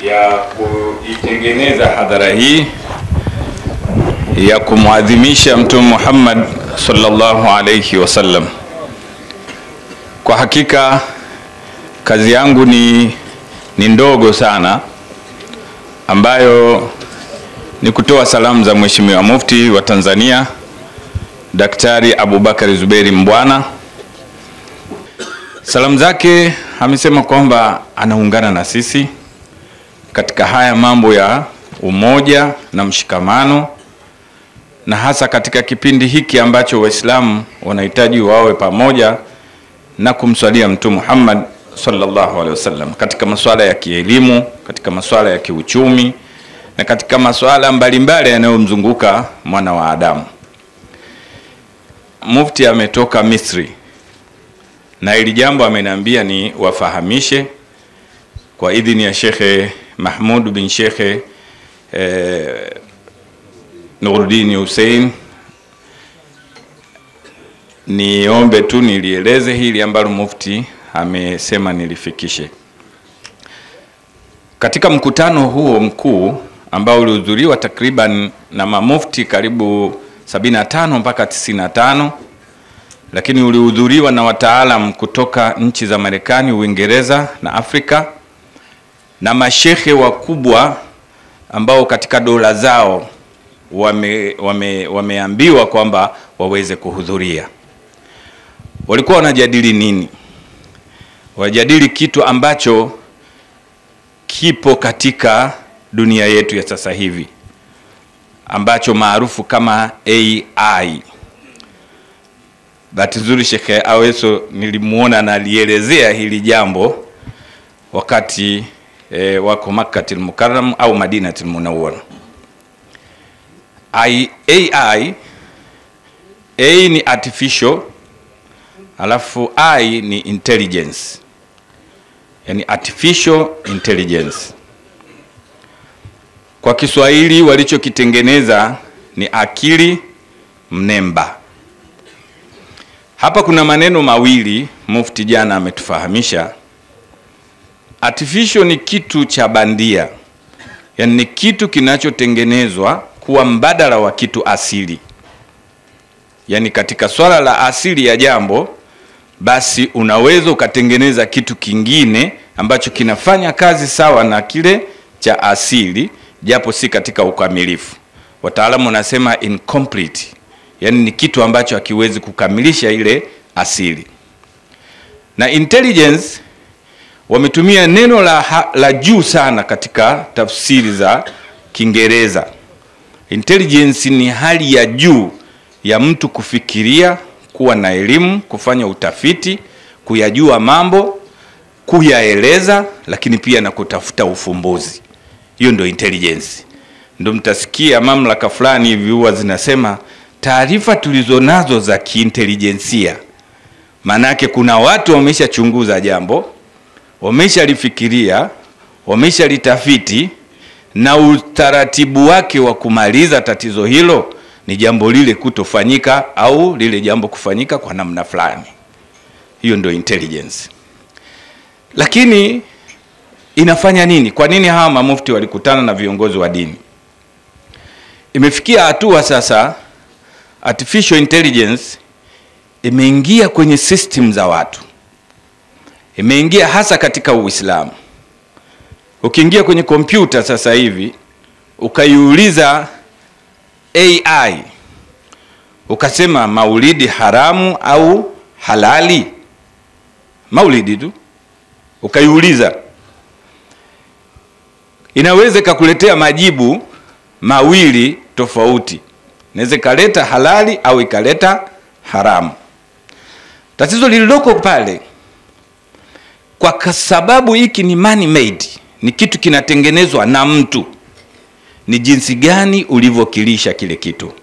ya kuitengeneza hadhara hii ya kumwadhimisha Mtume Muhammad sallallahu alayhi wasallam. Kwa hakika kazi yangu ni ndogo sana, ambayo ni kutoa salamu za Mheshimiwa Mufti wa Tanzania Daktari Abubakar Zuberi Mbwana. Salamu zake amesema kwamba anaungana na sisi katika haya mambo ya umoja na mshikamano, na hasa katika kipindi hiki ambacho Waislamu wanahitaji wawe pamoja na kumswalia Mtume Muhammad sallallahu alaihi wasallam katika masuala ya kielimu, katika masuala ya kiuchumi na katika masuala mbalimbali yanayomzunguka mwana wa Adamu. Mufti ametoka Misri na ili jambo ameniambia ni wafahamishe kwa idhini ya Shekhe Mahmud bin Shekhe Nuruddin Hussein. Niombe tu nilieleze hili ambalo mufti amesema nilifikishe. Katika mkutano huo mkuu ambao ulihudhuriwa takriban na mamufti karibu 75 mpaka 95, lakini ulihudhuriwa na wataalam kutoka nchi za Marekani, Uingereza na Afrika, na mashehe wakubwa ambao katika dola zao wameambiwa kwamba waweze kuhudhuria. Walikuwa wanajadili nini? Wajadili kitu ambacho kipo katika dunia yetu ya sasa hivi, ambacho maarufu kama AI. Bahati nzuri Shekhe Aweso nilimuona na alielezea hili jambo wakati wako Makkatul Mukarram au Madinatul Munawwara. AI, A ni artificial, alafu I ni intelligence, yani artificial intelligence. Kwa Kiswahili walichokitengeneza ni akili mnemba. Hapa kuna maneno mawili mufti jana ametufahamisha. Artificial ni kitu cha bandia, yani ni kitu kinachotengenezwa kuwa mbadala wa kitu asili. Yani katika swala la asili ya jambo, basi unaweza ukatengeneza kitu kingine ambacho kinafanya kazi sawa na kile cha asili, japo si katika ukamilifu. Wataalamu wanasema incomplete, yani ni kitu ambacho hakiwezi kukamilisha ile asili. Na intelligence wametumia neno la juu sana katika tafsiri za Kiingereza. Intelligence ni hali ya juu ya mtu kufikiria, kuwa na elimu, kufanya utafiti, kuyajua mambo, kuyaeleza, lakini pia na kutafuta ufumbuzi. Hiyo ndio intelligence. Ndio mtasikia mamlaka fulani hivi huwa zinasema taarifa tulizonazo za kiintelijensia. Maana yake kuna watu wameshachunguza jambo, wameshalifikiria, wameshalitafiti, na utaratibu wake wa kumaliza tatizo hilo ni jambo lile kutofanyika au lile jambo kufanyika kwa namna fulani. Hiyo ndio intelligence. Lakini inafanya nini? Kwa nini hawa mamufti walikutana na viongozi wa dini? Imefikia hatua sasa artificial intelligence imeingia kwenye system za watu. Imeingia hasa katika Uislamu. Ukiingia kwenye kompyuta sasa hivi, ukaiuliza AI, ukasema maulidi haramu au halali, maulidi tu, ukaiuliza, inaweza ikakuletea majibu mawili tofauti. Inaweza ikaleta halali au ikaleta haramu. Tatizo lililoko pale, kwa sababu hiki ni man made, ni kitu kinatengenezwa na mtu, ni jinsi gani ulivyokilisha kile kitu.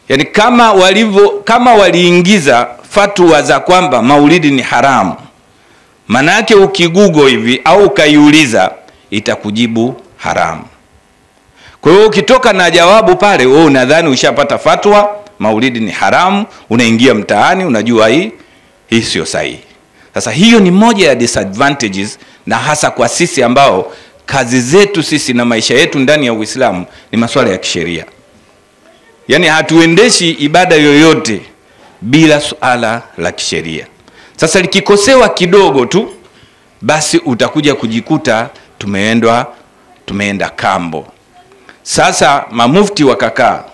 Yani kama waliingiza fatwa za kwamba maulidi ni haramu, maana yake ukigugo hivi au ukaiuliza itakujibu haramu. Kwa hiyo ukitoka na jawabu pale, wewe unadhani ushapata fatwa maulidi ni haramu, unaingia mtaani unajua hii sio sahihi. Sasa hiyo ni moja ya disadvantages na na hasa kwa sisi ambao kazi zetu sisi na maisha yetu ndani ya Uislamu ni masuala ya kisheria. Yani hatuendeshi ibada yoyote bila suala la kisheria. Sasa likikosewa kidogo tu, basi utakuja kujikuta tumeenda kambo. Sasa mamufti wakakaa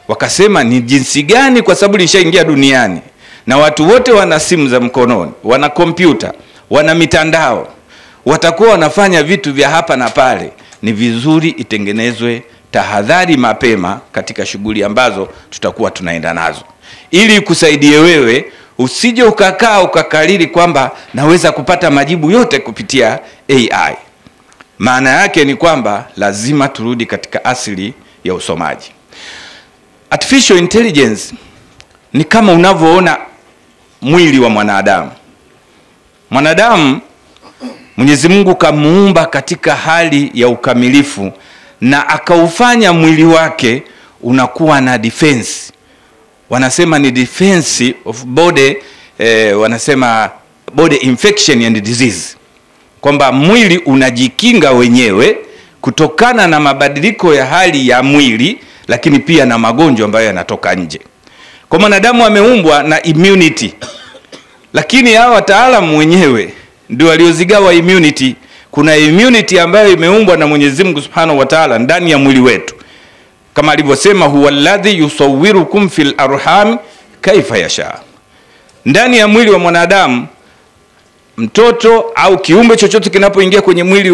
wakasema ni jinsi gani, kwa sababu lishaingia duniani na watu wote wana simu za mkononi, wana kompyuta, wana mitandao, watakuwa wanafanya vitu vya hapa na pale. Ni vizuri itengenezwe tahadhari mapema katika shughuli ambazo tutakuwa tunaenda nazo, ili kusaidie wewe usije ukakaa ukakariri kwamba naweza kupata majibu yote kupitia AI. Maana yake ni kwamba lazima turudi katika asili ya usomaji. Artificial intelligence ni kama unavyoona mwili wa mwanadamu. Mwanadamu Mwenyezi Mungu kamuumba katika hali ya ukamilifu na akaufanya mwili wake unakuwa na defense. Wanasema ni defense of body, wanasema body infection and disease. Kwamba mwili unajikinga wenyewe kutokana na mabadiliko ya hali ya mwili, lakini pia na magonjwa ambayo yanatoka nje. Kwa mwanadamu ameumbwa na immunity. Lakini hawa wataalamu wenyewe ndio waliozigawa immunity. Kuna immunity ambayo imeumbwa na Mwenyezi Mungu Subhanahu wa Ta'ala ndani ya mwili wetu. Kama alivyosema huwa alladhi yusawwirukum fil arham kaifa yasha. Ndani ya mwili wa mwanadamu, mtoto au kiumbe chochote kinapoingia kwenye mwili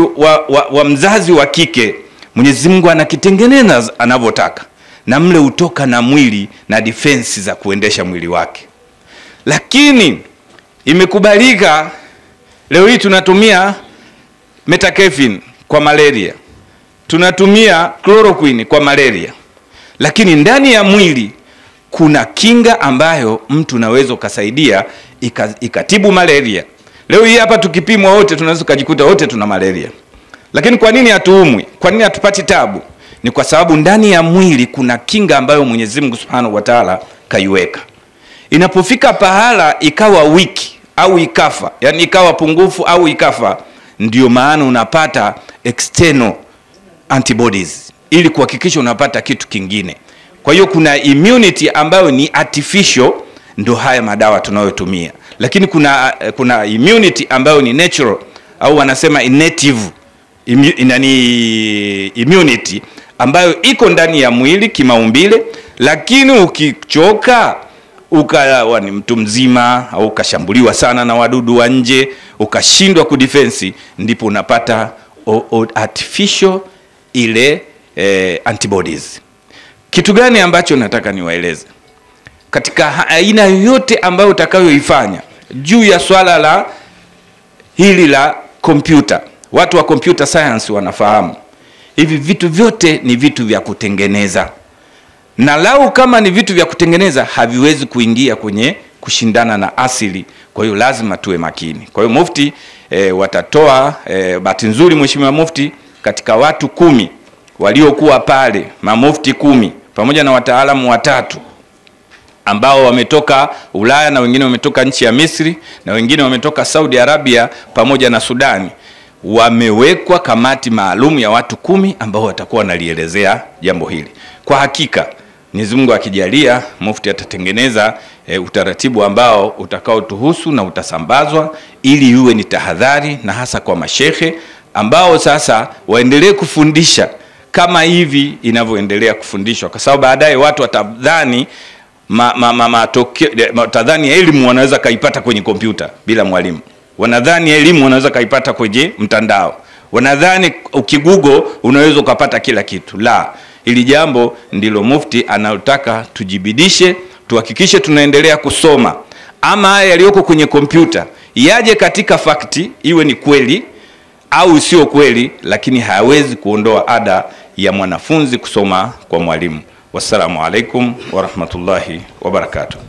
wa mzazi wa kike, Mwenyezi Mungu anakitengeneza anavyotaka, na mle utoka na mwili na defense za kuendesha mwili wake. Lakini imekubalika leo hii tunatumia metacafeine kwa malaria, tunatumia chloroquine kwa malaria, lakini ndani ya mwili kuna kinga ambayo mtu unaweza ukasaidia ikatibu malaria. Leo hii hapa tukipimwa wote tunaweza kujikuta wote tuna malaria. Lakini kwa nini hatuumwi? Kwa nini hatupati tabu? Ni kwa sababu ndani ya mwili kuna kinga ambayo Mwenyezi Mungu Subhanahu wa Ta'ala kaiweka. Inapofika pahala ikawa wiki au ikafa, yani ikawa pungufu au ikafa, ndio maana unapata external antibodies ili kuhakikisha unapata kitu kingine. Kwa hiyo kuna immunity ambayo ni artificial, ndio haya madawa tunayotumia. Lakini kuna immunity ambayo ni natural, au wanasema native immunity ambayo iko ndani ya mwili kimaumbile, lakini ukichoka ukawa ni mtu mzima au ukashambuliwa sana na wadudu wa nje ukashindwa kudefense, ndipo unapata artificial ile antibodies. Kitu gani ambacho nataka niwaeleze? Katika aina yote ambayo utakayoifanya juu ya swala la hili la kompyuta, watu wa computer science wanafahamu hivi vitu vyote ni vitu vya kutengeneza. Na lau kama ni vitu vya kutengeneza haviwezi kuingia kwenye kushindana na asili. Kwa hiyo lazima tuwe makini. Kwa hiyo mufti watatoa, bahati nzuri Mheshimiwa Mufti, katika watu 10 waliokuwa pale, mamufti 10 pamoja na wataalamu 3 ambao wametoka Ulaya na wengine wametoka nchi ya Misri na wengine wametoka Saudi Arabia pamoja na Sudani, wamewekwa kamati maalum ya watu 10 ambao watakuwa wanalielezea jambo hili. Kwa hakika Mwenyezi Mungu akijalia, mufti atatengeneza utaratibu ambao utakaotuhusu na utasambazwa ili iwe ni tahadhari, na hasa kwa mashehe ambao sasa waendelee kufundisha kama hivi inavyoendelea kufundishwa, kwa sababu baadaye watu watadhani watadhani elimu wanaweza kaipata kwenye kompyuta bila mwalimu. Wanadhani elimu wanaweza kaipata kwenye mtandao. Wanadhani ukigugo unaweza ukapata kila kitu. La, hili jambo ndilo mufti analotaka tujibidishe, tuhakikishe tunaendelea kusoma. Ama haya yaliyoko kwenye kompyuta yaje katika fakti, iwe ni kweli au sio kweli, lakini hayawezi kuondoa ada ya mwanafunzi kusoma kwa mwalimu. Wassalamu alaikum warahmatullahi wabarakatuh.